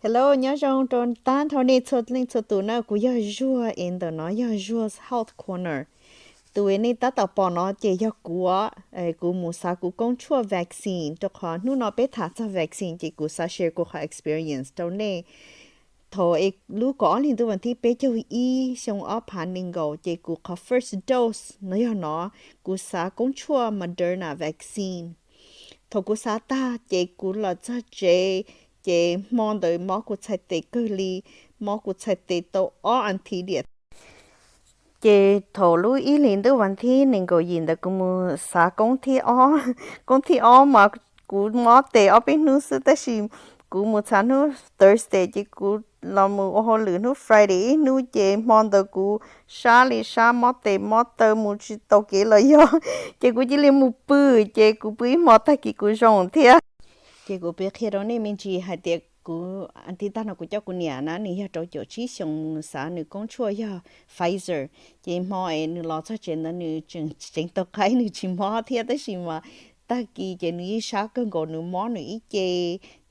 Hello, nyob zoo rau tag nrho nej txhua leej txhua tus na, kuv yog Zuag es ntawm no yog Zuag's Health Corner. Tus uas nej tab tom pom no ces yog kuv, kuv mus xav kuv koob tshuaj vaccine, rau qhov hnub no peb tham txog vaccine ces kuv xav share kuv qhov experience rau nej. Thaum es lub kaum ob hlis ntuj vas thib peb caug ib xyoo ob phav nees nkaum ces kuv qhov first dose no yog no, kuv xav koob tshuaj Moderna vaccine. Thaum kuv xav tag ces kuv los txog tsev, ces hmo ntawd mob kuv txhais tes kawg li, mob kuv txhais tes tau ob as thiv diam. Ces thaum lub ib hlis ntuj vas thib nees nkaum yim ntawd kuv mus xav koob thib ob, koob thib ob mas kuv mob tes ob peb hnub xwb, tab sis kuv mus txog hnub Thursday ces kuv los mus ua hauj lwm hnub Friday ib hnub ces hmo ntawd kuv sab li sab, mob tes mob taw mus tsis tau kev los yog, ces kuv cia li mus pw, ces kuv pw ib hmo tag kis kuv zoo thiab. Ces kuv piav qhia rau nej me ntsis hais tias kuv as thiv tag no kuv coj kuv niam na, nws yog rau caum tsib xyoos, nws xav nws koob tshuaj yog Pfizer, ces hmo es nws los txog tsev ntawd nws tseem tseev tau qaib, nws tsis mob thiab, tab sis mas tag kis ces nws yeej sab kawg nkaus, nws mob nws ib ce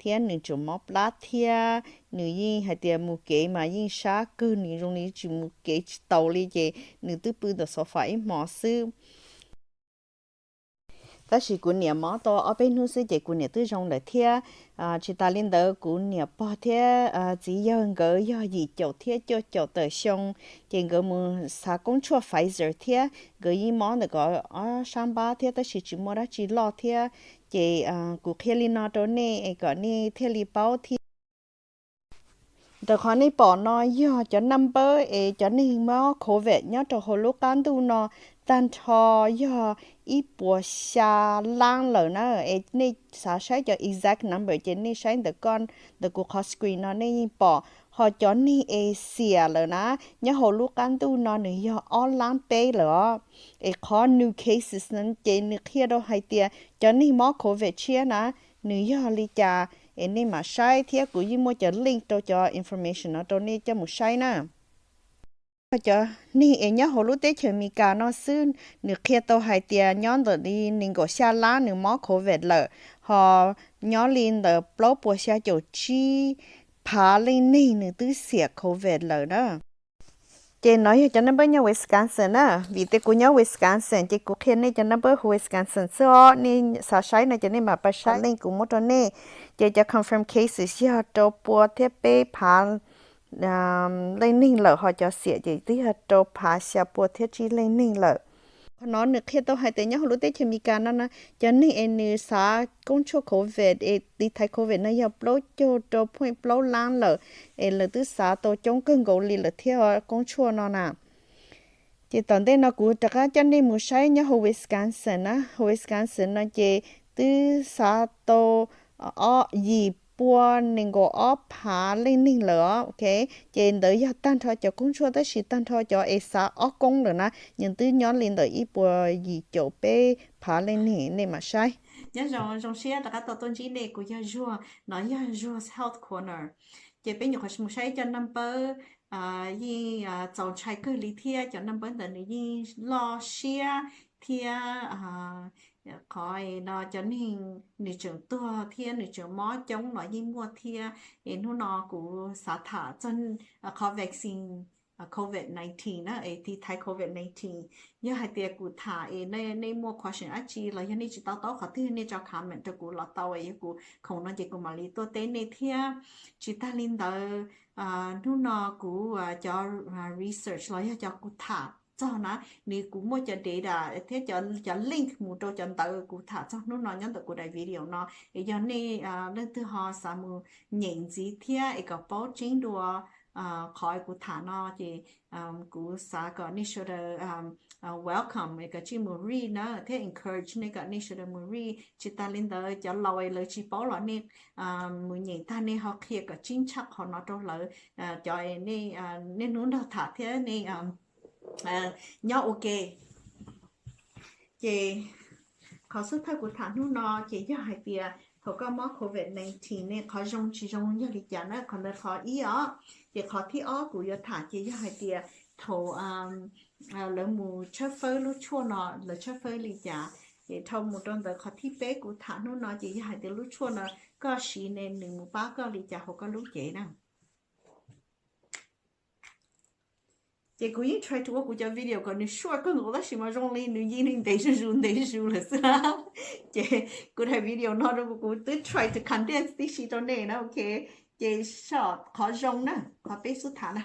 thiab nws tseem mob plab thiab, nws yeej hais tias mus kev mas yeej sab kawg, nws zoo li tsis mus kev tsis taus li, ces nws twb pw ntawm sofa ib hmo xwb. Tab sis kuv niam mob tau ob peb hnub xwb ces kuv niam twb zoo lawm thiab. Tsis tas li ntawd kuv niam pog thiab txiv yawg nkawd yog yim caum thiab cuaj caum tawm xyoo, ces nkawd mus xav koob tshuaj Pfizer thiab, nkawd yeej mob ntawm ko ob sab npab thiab, tab sis tsis muaj dab tsi loj thiab. Ces kuv qhia li no rau nej es kom nej thiaj li paub thiab. Ntawm qhov nej pom no yog cov naj npawb es cov neeg mob COVID nyob rau hauv lub qab ntuj no tag nrho yog ib puas xya lab lawm na. Es nej xav saib cov exact number ces nej saib ntawm ko, ntawm kuv qhov screen no nej yeej pom. Ho cov neeg es xiam lawm na, nyob hauv lub qab ntuj no nws yog ob lab peb lawm os. Es qhov new cases no ces nws qhia rau hais tias cov neeg mob COVID tshiab na, nws yog li cas, es nej mam saib thiab kuv yeej muaj cov link rau cov information no rau nej coj mus saib na. Cov neeg es nyob hauv lub teb chaws Amelikas no xwb, nws qhia tau hais tias nyob ntawm li nees nkaum xya lab nws mob COVID lawm, ho nyob li ntawm plaub puas xya caum tsib phav leej neeg nws twb xiam COVID lawm na. Ces no yog cov naj npawb nyob Wisconsin na, vim tias kuv nyob Wisconsin ces kuv qhia nej cov naj npawb Wisconsin xwb os, nej xav saib no ces nej mam pab saib link kuv muab rau nej. Ces cov confirm cases yog rau pua thiab peb phav leej neeg lawm, ho cov xiam ces twb yog rau phav xya pua thiab tsib leej neeg lawm. Qhov no nws qhia tau hais tias nyob hauv lub teb chaws Amelikas no na, cov neeg es nws xav koob tshuaj COVID es tiv thaiv COVID no yog plaub caug rau point plaub lab lawm, es lawv twb xav tau coob kawg nkaus li lawm thiab koob tshuaj no na. Ces tom ntej no kuv rov qab coj nej mus saib nyob hauv Wisconsin na, hauv Wisconsin no ces twb xav tau yim pua nees nkaum ob phav leej neeg lawm os, ok. Ces ntawd yog tag nrho cov koob tshuaj, tab sis tag nrho cov es xav ob koob lawm na, nws twb nyob li ntawm ib puas yim caum peb phav leej neeg, nej mam saib. Nyob zoo, zoo siab rov qab tau tuaj ntsib nej, kuv yog Zuag, no yog Zuag's Health Corner. Ces peb nyuam qhuav mus saib cov naj npawb, yeej txaus ntshai kawg li thiab, cov naj npawb ntawd nws yeej loj siab thiab. Qhov no cov neeg nws tseem tuag thiab nws tseem mob coob los yeej muaj thiab. Es hnub no kuv xav tham txog qhov vaccine COVID nineteen na, es tiv thaiv COVID nineteen. Yog hais tias kuv tham es nej muaj question dab tsi los yog nej tsis to taub qhov twg, nej tso comment rau kuv los tau, es yog kuv khoom no ces kuv mam li tuaj teb nej thiab. Tsis tag li ntawd, hnub no kuv cov research los yog cov kuv tham txog na, nws kuv muaj cov data thiab cov link mus rau cov ntawv kuv tham txog hnub no nyob ntawm kuv daim video no. Es yog nej leej twg ho xav mus nyeem ntxiv thiab es kom paub tseeb dua qhov kuv tham no ces kuv xav kom nej sawv daws welcome es kom tsij mus read na, thiab encourage nej kom nej sawv daws mus read. Tsis tas li ntawd cov laus es lawv tsis paub los nej mus nyeem tag nej ho qhia kom tseeb tshaj qhov no rau lawv, cov nej hnub nrog tham thiab nej nyob ua ke. Ces qhov xub thawj kuv tham hnub no ces yog hais tias thaum koj mob COVID nineteen ne qhov zoo tsis zoo yog li cas na, qhov ntawd qhov ib os. Ces qhov thib ob kuv yuav tham ces yog hais tias thaum lawv mus tshawb fawb lub tshuaj no lawv tshawb fawb li cas. Ces dhau mus rau ntawm qhov thib peb kuv tham hnub no ces yog hais tias lub tshuaj no koj siv ne nws mus pab koj li cas hauv koj lub cev na. Ces kuv yeej try to ua kuv cov video kom nws short kawg nkaus tab sis mas zoo li nws yeej ntev zuj zus ntev zuj zus lawm xwb na. Ces kuv daim video no rau kuv twb try to condense tib si rau nej na, ok. Ces qhov zoo na, qhov peb xub tham na,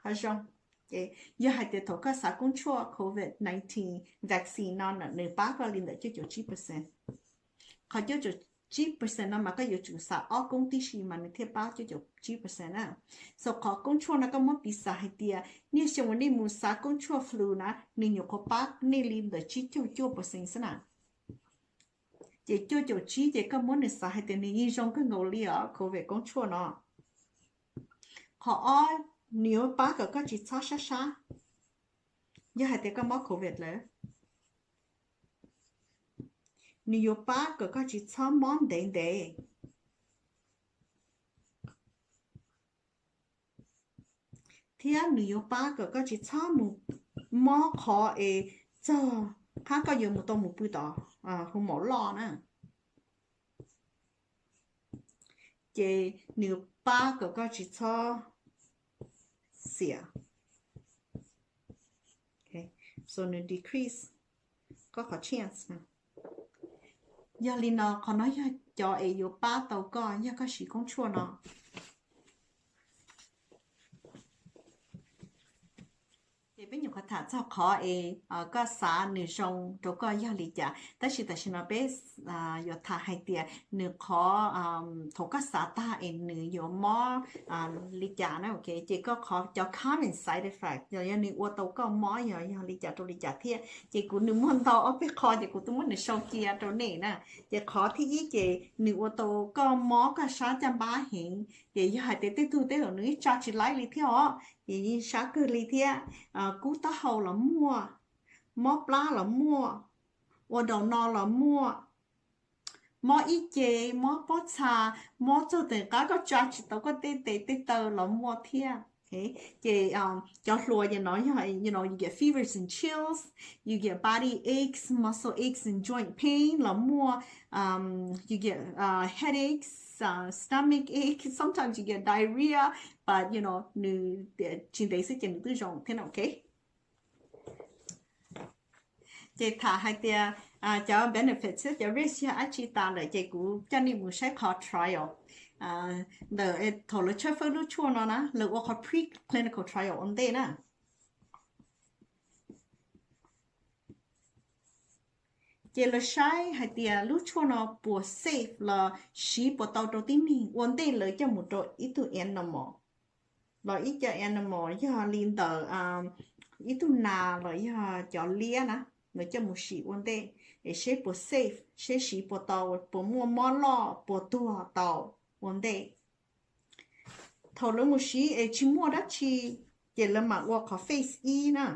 qhov zoo. Ces yog hais tias thaum koj xav koob tshuaj covid nineteen vaccine no nws pab koj li ntawm cuaj caum tsib percent. Qhov cuaj caum tsib percent no mas koj yuav tsum xav ob koob tib si mas nws thiaj pab cuaj caum tsib percent na. So qhov koob tshuaj no koj muab piv xav hais tias niaj xyoo uas nej mus xav koob tshuaj flu na nws nyuam qhuav pab nej li ntawm tsib caug cuaj percent xwb na. Ces cuaj caum tsib ces koj muab nws xav hais tias nws yeej zoo kawg nkaus li os covid koob tshuaj no. Qhov ob, nws yuav pab kom koj tsis txhob sab sab yog hais tias koj mob covid lawm. Nws yuav pab kom koj tsis txhob mob ntev ntev. Thiab nws yuav pab kom koj tsis txhob mus mob qhov es txog qhov koj yuav mus tau mus pw tom hu maum loj na. Ces nws pab kom koj tsis txhob xiam. So nws decrease koj qhov chance. Yog li no qhov no yog cov es yuav pab tau koj yog koj siv koob tshuaj no. Ces peb nyuam qhuav tham txog qhov es koj xav nws zoo rau koj yog li cas, tab sis tam sim no peb yuav tham hais tias nws qhov thaum koj xav tag es nws yuav mob li cas na, ok. Ces koj qhov cov common side effect yog nws ua tau koj mob yog yog li cas rau li cas thiab. Ces kuv nws muaj ntau ob peb qho ces kuv twb muab nws sau cia rau nej na. Ces qhov thib ib ces nws ua tau koj mob koj sab caj npab heev, ces yog hais tias tej tug tej zaum nws ib tsa tsis laib li thiab os, ces yeej sab kawg li thiab. Kub taub hau los muaj, mob plab los muaj, ua daus no los muaj, mob ib ce, mob pob txha, mob txog tej qab koj tsa tsis tau koj tej tes tej taw los muaj thiab. Ces cov hluas ces no yog you know you get fevers and chills, you get body aches, muscle aches and joint pain los muaj, you get headaches, stomach ache, sometimes you get diarrhea, but you know nws tsis ntev xwb ces nws twb zoo thiab no, ok. Ces tham hais tias cov benefits thiab cov risk yog dab tsi tas lawm ces kuv coj nej mus saib qhov trial. Ntawm thaum lawv tshawb fawb lub tshuaj no na lawv ua qhov preclinical trial ua ntej na. Ces lawv saib hais tias lub tshuaj no puas safe los siv puas tau rau tib neeg ua ntej lawv coj mus rau ib tug animal los ib co animal yog li ntawm ib tug nas los yog cov liab na, lawv coj mus sim ua ntej es seb puas safe, seb siv puas tau, puas muaj mob loj, puas tuag tau ua ntej. Thaum lawv mus siv es tsis muaj dab tsi, ces lawv mam ua qhov phase ib na.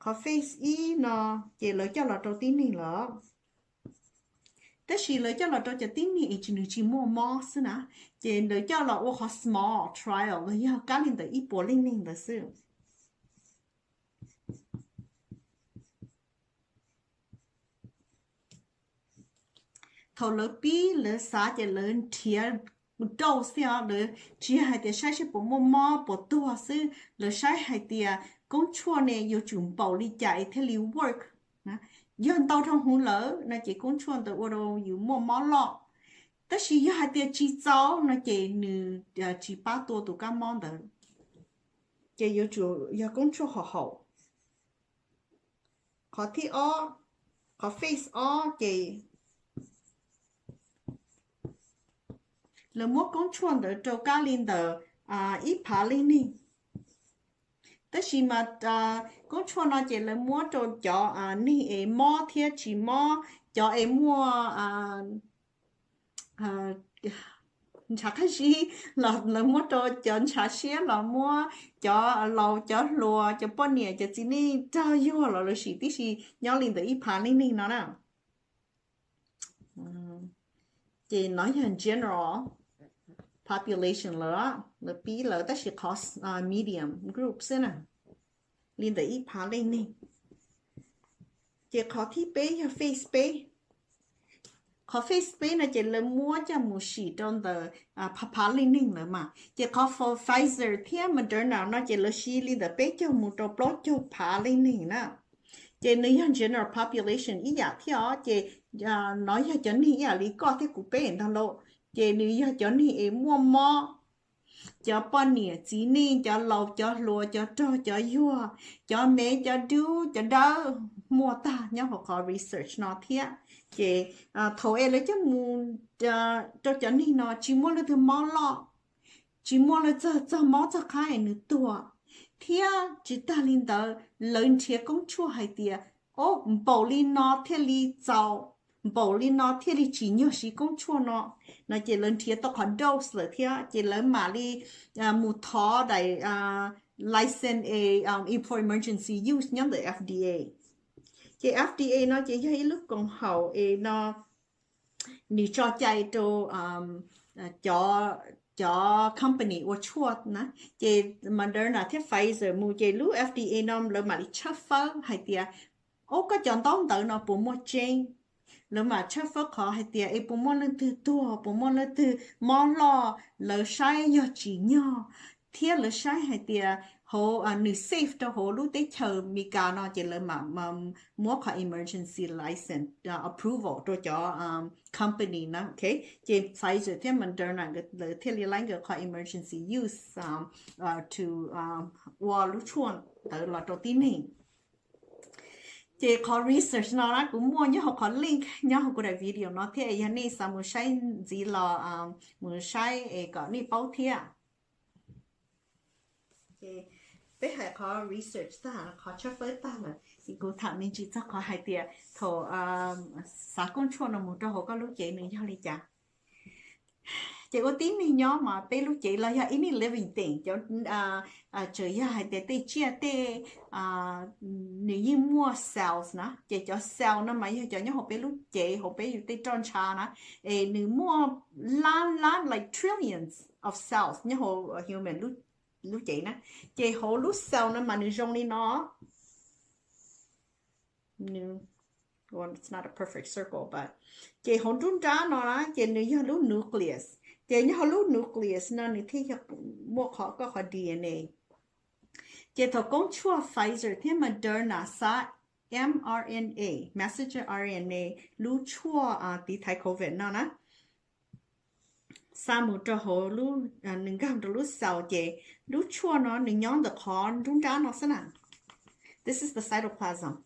Qhov phase ib no ces lawv coj los rau tib neeg lawm. Tab sis lawv coj los rau cov tib neeg es nws tsis muaj mob xwb na, ces lawv coj los ua qhov small trial los yog kab li ntawm ib puas leej neeg ntawd xwb. Thaum lawv pib lawv xav ces lawv nrhiav dose xwb os, lawv tsis yog hais tias saib seb puas muaj mob puas tuag xwb, lawv saib hais tias koob tshuaj ne yuav tsum npaum li cas es thiaj li work. Yog ntau dhau hwv lawm no ces koob tshuaj ntawd ua rau yus muaj mob loj, tab sis yog hais tias tsis txaus no ces nws tsis pab tua tus kab mob ntawd, ces yuav tsum yog koob tshuaj haum haum. Qhov thib ob, qhov phase ob ces lawv muab koob tshuaj ntawd rau kab li ntawm ib phav leej neeg. Tab sis mas koob tshuaj no ces lawv muab rau cov neeg es mob thiab tsis mob, cov es muaj ntshav qab zib los lawv muab rau cov ntshav siab los muab, cov laus cov hluas cov poj niam cov txiv neej rog yuag los lawv sim tib si nyob li ntawm ib phav leej neeg no na. Ces no yog general population lawm, lawv pib lawv tab sis qhov medium group xwb na, li ntawm ib phav leej neeg. Ces qhov thib peb yog phase peb. Qhov phase peb no ces lawv muab coj mus sim rau ntawm phav phav leej neeg lawm mas. Ces qhov Pfizer thiab Moderna no ces lawv siv li ntawm peb caug mus rau plaub caug phav leej neeg na. Ces nws yog general population ib yam thiab os, ces nov yog cov neeg ib yam li koj thiab kuv peb ntag lauj. Ces nws yog cov neeg es muaj mob, cov poj niam txiv neej, cov laus cov hluas, cov rog cov yuag, cov me cov dub cov dawb, muaj tag nyob hauv qhov research no thiab. Ces thaum es lawv coj mus rau cov neeg no tsis muaj leej twg mob loj, tsis muaj leej twg txog mob txog qhab es nws tuag. Thiab tsis tag li ntawd, lawv nrhiav koob tshuaj hais tias, o, npaum li no thiaj li txaus, npaum li no thiaj li tsim nyog siv koob tshuaj no. No ces lawv nrhiav tau qhov dose lawm thiab ces lawv mam li mus thov daim license es for emergency use nyob ntawm F D A. Ces F D A no ces yog ib lub koom haum es no nws tso cai rau cov company ua tshuaj na. Ces Moderna thiab Pfizer mus ces lub F D A no lawv mam li tshawb fawb hais tias, o, koj cov ntaub ntawv no puas muaj tseeb. Lawv mam tshawb fawb qhov hais tias es puas muaj leej twg tuag, puas muaj leej twg mob loj, lawv saib yog tsim nyog thiab lawv saib hais tias hauv nws safe rau hauv lub teb chaws Amelikas no ces lawv mam muab qhov emergency license approval rau cov company na. Ces Pfizer thiab Moderna lawv thiaj li laib nkawd qhov emergency use to ua lub tshuaj ntawd los rau tib neeg. Ces qhov research no na kuv muaj nyob hauv qhov link nyob hauv kuv daim video no thiab, yog nej xav mus saib ntxiv los mus saib es kom nej paub thiab. Peb hais qhov research tag, qhov tshawb fawb tag lawm, kuv tham me ntsis txog qhov hais tias thaum xav koob tshuaj no mus rau hauv koj lub cev nws yog li cas. Ces ua tib neeg nyob mas peb lub cev los yog any living thing, cov txawm yog hais tias tej tsiaj tej, nws yeej muaj cells na, ces cov cell no mas yog cov nyob hauv peb lub cev, hauv peb yus tej roj ntsha na, es nws muaj lab lab like trillions of cells nyob hauv human lub cev na. Ces hauv lub cell no mas nws zoo li no. Well, it's not a perfect circle, but ces hauv nruab nrab no na ces nws yog lub nucleus. Ces nyob hauv lub nucleus no nws thiaj yog muaj qhov koj qhov D N A. Ces thaum koob tshuaj Pfizer thiab Moderna xa mRNA, messenger R N A, lub tshuaj tiv thaiv COVID no na, xa mus rau hauv lub, nws nkag rau lub cell ces lub tshuaj no nws nyob ntawm qhov nruab nrab no xwb na. This is the cytoplasm.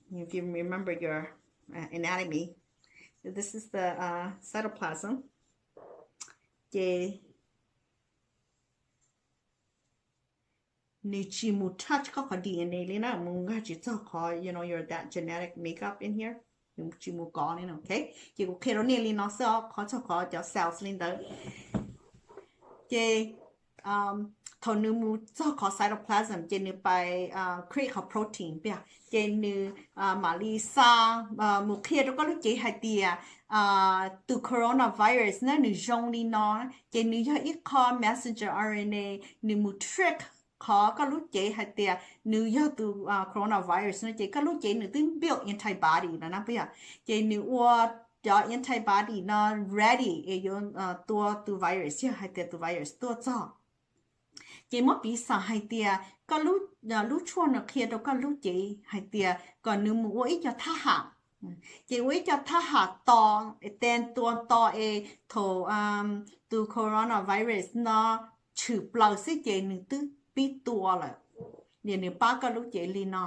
If you remember your anatomy, this is the cytoplasm. Ces nws tsis mus touch koj qhov D N A li na, mus nkag tsis txog qhov, you know, your that genetic makeup in here. Nws tsis mus kov li no, ok. Ces kuv qhia rau nej li no xwb os, qhov txog qhov cov cells li ntawd. Ces thaum nws mus txog qhov cytoplasm ces nws pais create qhov protein tiag, ces nws mam li xa mus qhia rau koj lub cev hais tias tus coronavirus na nws zoo li no, ces nws yog ib qho messenger R N A, nws mus trick qhov koj lub cev hais tias nws yog tus coronavirus no, ces koj lub cev nws twb build antibody no na, puas yog? Ces nws ua cov antibody no ready es yuav tua tus virus yog hais tias tus virus tuaj txog. Ces muab piv xam hais tias koj lub, lub tshuaj no qhia rau koj lub cev hais tias kom nws mus ua ib co thab ham. Ces ua ib co thab ham tos, tes tua tos es thaum tus coronavirus no tshwm plaws xwb ces nws twb pib tua lawm. Ces nws pab koj lub cev li no.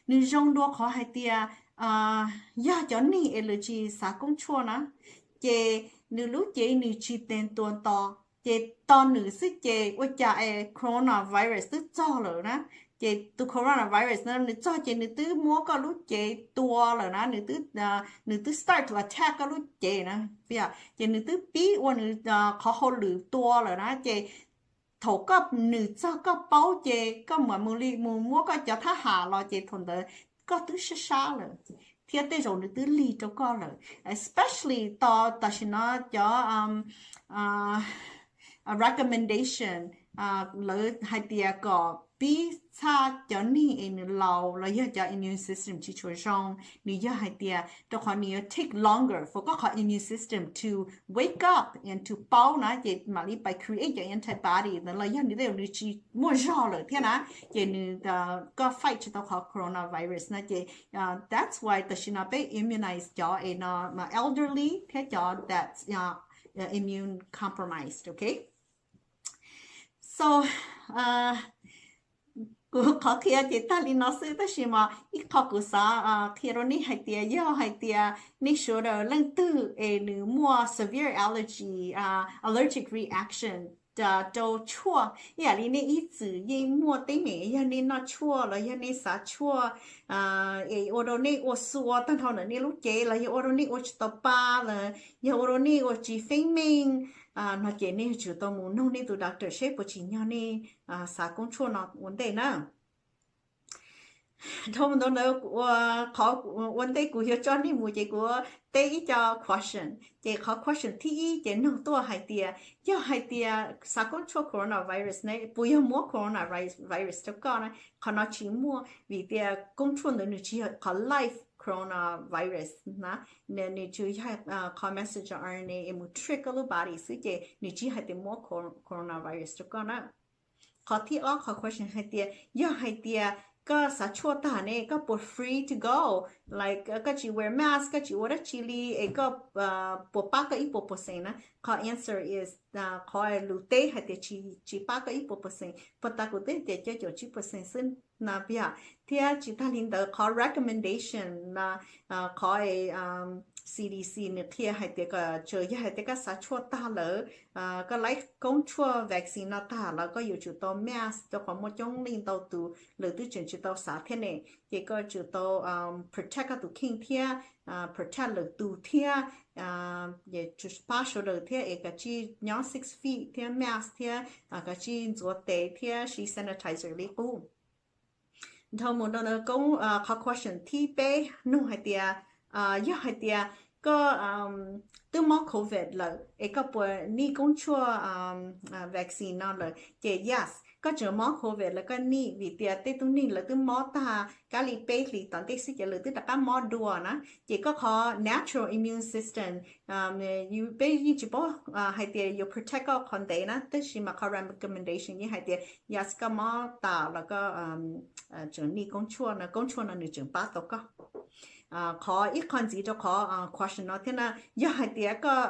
Nws zoo dua qhov hais tias yog cov neeg es lawv tsis xav koob tshuaj na, ces nws lub cev nws tsis tes tua tos, ces tos nws xwb ces ua cas es coronavirus twb txog lawm na. Ces tus coronavirus no nws txog ces nws twb muab koj lub cev tua lawm na, nws twb start to attack koj lub cev na, ces nws twb pib ua nws qhov hauj lwm tua lawm na. Ces thaum koj nws txog koj paub ces koj mam mus li mus muab koj cov thab ham los ces thaum ntawd koj twb sab sab lawm, thiab tej zaum nws twb lig rau koj lawm. Especially tos tam sim no cov recommendation lawv hais tias kom pib txhaj cov neeg es nws laus los yog cov immune system tsis tshua zoo, nws yog hais tias rau qhov nws yuav take longer for koj qhov immune system to wake up and to paub na, ces mam li pais create cov antibody ntawd los yog nws tej zaum nws tsis muaj zog lawm thiab na, ces nws koj fight tsis tau qhov coronavirus no ces that's why tam sim no peb immunize cov es no elderly thiab cov that immune compromised, ok. So kuv qhov qhia ces tag li no xwb, tab sis mas ib qho kuv xav qhia rau nej hais tias yog hais tias nej sawv daws leej twg es nws muaj severe allergy, allergic reaction rau tshuaj, ib yam li nej ib txwm yeej muaj teeb meem yog nej noj tshuaj los yog nej xav tshuaj es ua rau nej ua xua tag nrho ntawm nej lub cev los yog ua rau nej ua tsis tau pa los yog ua rau nej ua tsis feeb meej no ces nej yuav tsum tau mus noog nej tus doctor seb puas tsim nyog nej xav koob tshuaj no ua ntej na. Dhau mus ntawd ntawd qhov ua ntej kuv yuav coj nej mus ces kuv teb ib co question. Ces qhov question thib ib ces nug tuaj hais tias yog hais tias xav koob tshuaj coronavirus ne puas yog muab coronavirus rau koj na? Qhov no tsis muaj vim tias koob tshuaj ntawd nws tsis yog qhov live coronavirus na, nws tsuas yog qhov messenger R N A es mus trick koj lub body xwb ces nws tsis hais tias muab coronavirus rau koj na. Qhov thib ob qhov question hais tias yog hais tias koj xav tshuaj tag ne koj puas free to go, like koj tsis wear mask koj tsis ua dab tsi li es koj puas pab koj ib puas percent na? Qhov answer is qhov lus teb hais tias tsis pab koj ib puas percent, puag ta kuv twb tias cuaj caum tsib percent xwb na yom. Thiab tsis tag li ntawd qhov recommendation na, qhov C D C nws qhia hais tias kom tsuas yog hais tias koj xav tshuaj tag lawm, koj laib koob tshuaj vaccine no tag lawm koj yuav tsum tau mask rau qhov muaj coob leej ntau tus lawv twb tseem tsis tau xav thiab ne. Ces koj tsum tau protect koj tus kheej thiab protect lwm tus thiab pab sawv daws thiab es kav tsij nyob six feet thiab mask thiab kav tsij ntxuav tes thiab siv sanitizer li qub. Dhau mus rau qhov question thib peb nug hais tias yog hais tias koj twb mob covid lawm es koj puas need koob tshuaj vaccine no lawm? Ces yes, koj tseem mob covid lawm koj need vim tias tej tug neeg lawv twb mob tag kab li peb hlis tom ntej xwb ces lawv twb rov qab mob dua na. Ces koj qhov natural immune system peb yeej tsis paub hais tias yuav protect koj qhov ntev na, tab sis mas qhov recommendation yeej hais tias yog koj mob tas los koj tseem need koob tshuaj no, koob tshuaj no nws tseem pab tau koj. Qhov ib qho ntxiv rau qhov question no thiab na, yog hais tias koj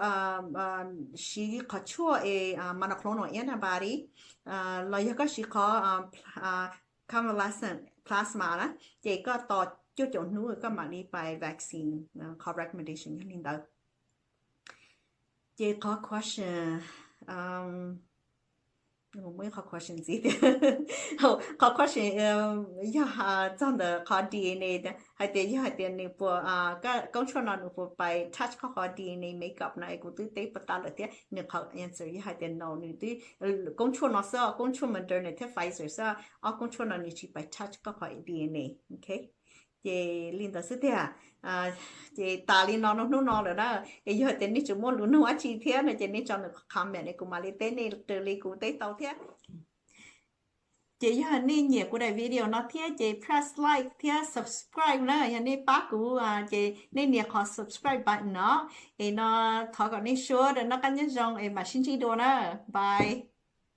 siv qhov tshuaj es monoclonal antibody los yog koj siv qhov convalescent plasma na, ces koj tos cuaj caum hnub koj mam li pais vaccine, qhov recommendation yog li ntawd. Ces qhov question, muaj ib qhov question ntxiv tias, qhov question yog txog ntawm qhov D N A hais tias yog hais tias nws puas, koob tshuaj no nws puas pais touch koj qhov D N A makeup no es kuv twb teb puag ta lawm thiab nws qhov answer yog hais tias no, nws twb koob tshuaj no xwb, koob tshuaj Moderna thiab Pfizer xwb, ob koob tshuaj no nws tsis pais touch koj qhov D N A, ok. Ces li ntawd xwb tiag. Ces tas li no rau hnub no lawm na. Es yog tias nej tseem muaj lus nug dab tsi thiab no ces nej tso nws comment es kuv mam li teb nej raws li kuv teb tau thiab. Ces yog nej nyiam kuv daim video no thiab ces press like thiab subscribe na, yog nej pab kuv ces nej nias qhov subscribe button no. Es no thov kom nej sawv daws noj qab nyob zoo es mam sib ntsib dua na. Bye.